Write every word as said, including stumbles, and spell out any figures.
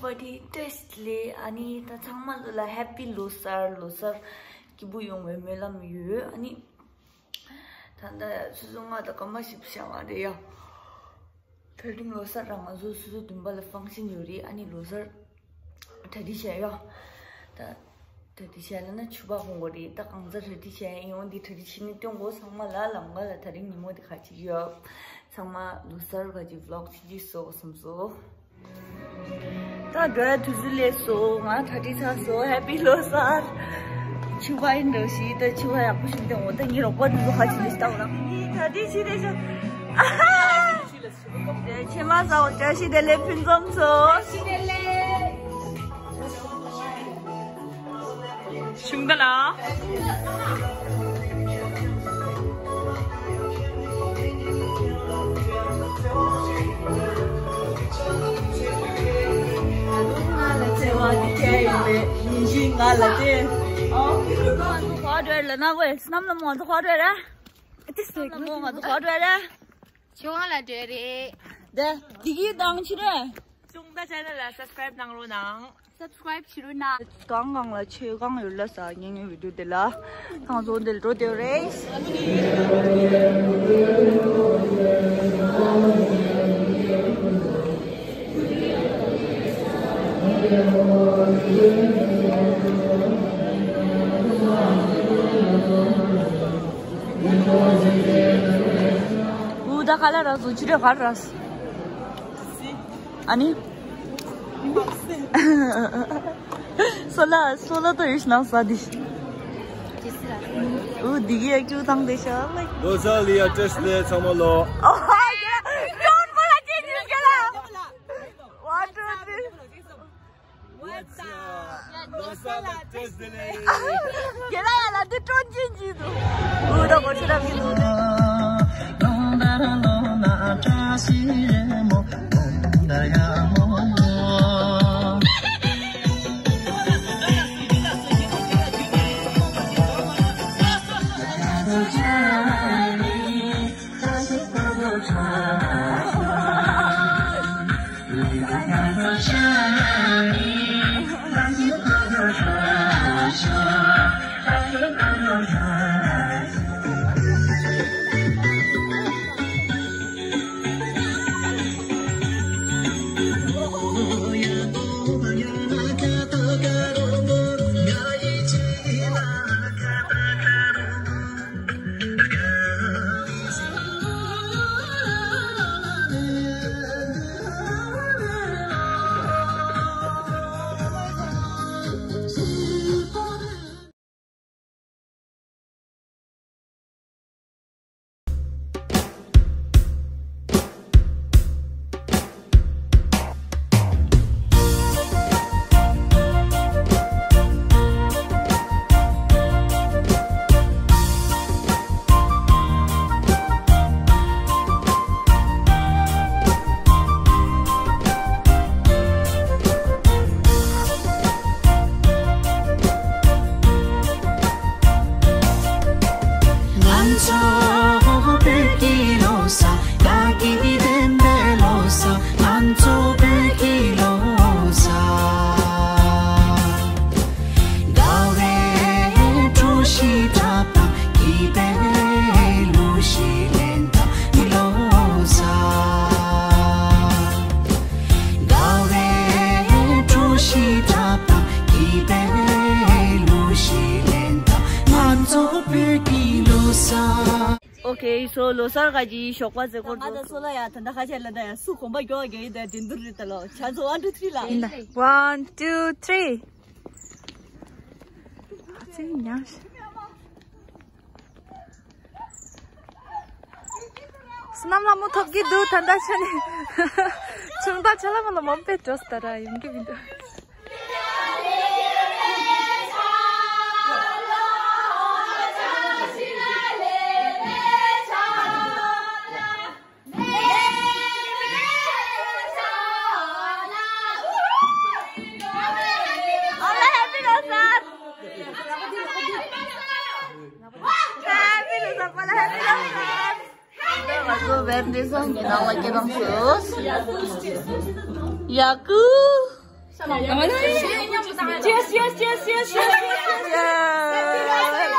པར་ཊི་ཏེས་ལེ། ཨ་ནི་ད་ཚང་མ་ལ་ཧེ་པི་ལོ་གསར། ལོ་གསར་སྐྱིད་པོ་ཡོང་བའི་སྨོན་ལམ་ཡོད། ཨ་ནི་ད་ལྟ་སོ་སོ་ང་ད་སྐར་མ་བཞི་བཅུ་ཞེ་ལྔ་རེད་ཡ། ད་རིང་ལོ་གསར་རང་ང་ཚོ་སོ་སོ་བདུན་པ་ལ་ཕང་ཤན་ཡོད་རེད། ཨ་ནི་ལོ་གསར་གྲ་སྒྲིག་བྱས་ཡ། ད་གྲ་སྒྲིག་བྱས་ལ་ན་ཕྱུ་པ་ཧོང་གོ་རེད། ད་གང་ཚ་གྲ་སྒྲིག་བྱས་ཡོང་འདི་གྲ་སྒྲིག་བྱས་ནས་སྟོན་གོ། ཚང་མ་ལ་ལམ་ཀ་ལ་ད་རིང་ཉིན་མོ་འདི་ག་ཅིག་ཡོད། ཚང་མ་ལོ་གསར་ག་ཅིག་བི་ལོག་བྱེད་ཀྱི་སོ་བསམ་སོ། ད་འགྲོ་ཡ་དུས་ཚོད་སླེབས་སོང་། ང་གྲ་སྒྲིག་ཚར་སོང་། ཧེ་པི་ལོ་གསར། ཕྱུ་པ་ཡིན་འགྲོ་ཞིག་ད་ཕྱུ་པ་ཡག་པོ་ཞིག་སྟོན་གོ། ད་ངའི་རོགས་པ་འདི་ཚོ་ཧ་ཅི་ནས་ལྟ་བ་ལ་ངའི་གྲ་སྒྲིག་བྱེད་རེད་ཤག་ཨ་ཧ། ཆེ་མ་ས་འོ། བཀྲ་ཤིས་བདེ་ལེགས་ཕུན་སུམ་ཚོགས། བཀྲ་ཤིས་བདེ་ལེགས། ཞུང་ད་ལ། ང་ཚོ་ཧོ་ཌོ་ལ་ན་ཝེ་སྣམ་ལ་མོ་ང་ཚོ་ཧོ་ཌོ་ར། ཏིས་ལ་མོ་ང་ཚོ་ཧོ་ཌོ་ར། ཆུང་ང་ལ་འདྲེ་རེད། དེ་དེ་གི་དང་ཕྱི་རེད། ཅུང་ད་ཆེ་ནལ་ལ་སབ་སི་ཀ་རེབ་གནང་རོགས་གནང་། སབ་སི་ཀ་རེབ་བྱེད་རོགས་གནང་། གང་གང་ལ་ཆོས་གང་ཡོད་ལ་ས་ངེ་ངེ་བི་ཌི་ཡོ་དེ་ལ་ཁང་བཟོ་འདིར་འགྲོ་དེ་རེད། ཨུ་ད་ག་ལ་ར་བཟོ་ཅི་རེད་ག་ར། ཨ་ནི། སོ་ལ་སོ་ལ་ཏོ་ཡིས་ནང་ས་དི། ཨུ་དི་གི་ཡ་ཀྱུ་ཐང་དེ་ཤ་ལ། ལོ་གསར་ལི་ཡ་བཀྲ་ཤིས་བདེ་ལེགས་ཚང་མ་ལོ། ཨོ་ཧ་ཡ། ཀྱོན་པོ་ལ་ཅི་ནི་ཀ་ལ། One, two, three. What's up? ལོ་གསར་ལ་བཀྲ་ཤིས་བདེ་ལེགས། རྒན་ལགས་ཡ་ལ་འདི་སྤྲོ་སྐྱིད་ཀྱི་འདུག་ཨུ་ད་གོ་ཆུ་རབ་ཀྱི་འདུག་ང་ཚོ་བོད་ཀྱི་ལོ་གསར། བདག་གི་བདེན་པའི་ལོ་གསར། ང་ཚོ་བོད་ཀྱི་ལོ་གསར། དགའ་བའི་གྲོ་ཞིག་འཁྲབ་དང་། སྐྱིད་པའི་གླུ་ཞིག་ལེན་དང་། ལོ་གསར། དགའ་བའི་གྲོ་ཞིག་འཁྲབ་དང་། སྐྱིད་པའི་གླུ་ཞིག་ལེན་དང་། ང་ཚོ་བོད་ཀྱི་ལོ་གསར། ཨོ་ཁེ། སོ་ལོ་གསར་ག་ཅི་ཞོགས་པ་ཟེར་གོ། ང་ད་སོ་ལ་ཡ་ད་ད་ཁ་ཆེ་ལ་ད་ཡ་སུ་གོམ་པ་མགྱོགས་རྒྱག་ཡི་ད་དེ་འདུར་རི་ད་ལོ། ཆ་ཚོ་one, two, three ལ། ཡིན་ད། One, two, three. ཨ་ཙི་ཉག་ཤི། སྣམ་ལ་མོ་ཐོབ་ཀྱི་འདུག་ད་ལྟ་ཆ་ནས། ཆུང་ད་ཆ་ལ་མོ་ལ་མོམ་པེ་འགྲོ་སྟ་ར་ཡོང་གི་མི་འདུག་ང་ཚོ་བེར་འདི་སང་གི་ནང་ལ་སྐྱེ་དང་སོ། ཡ་ཀུ། Yes, yes, yes, yes, yes, yes.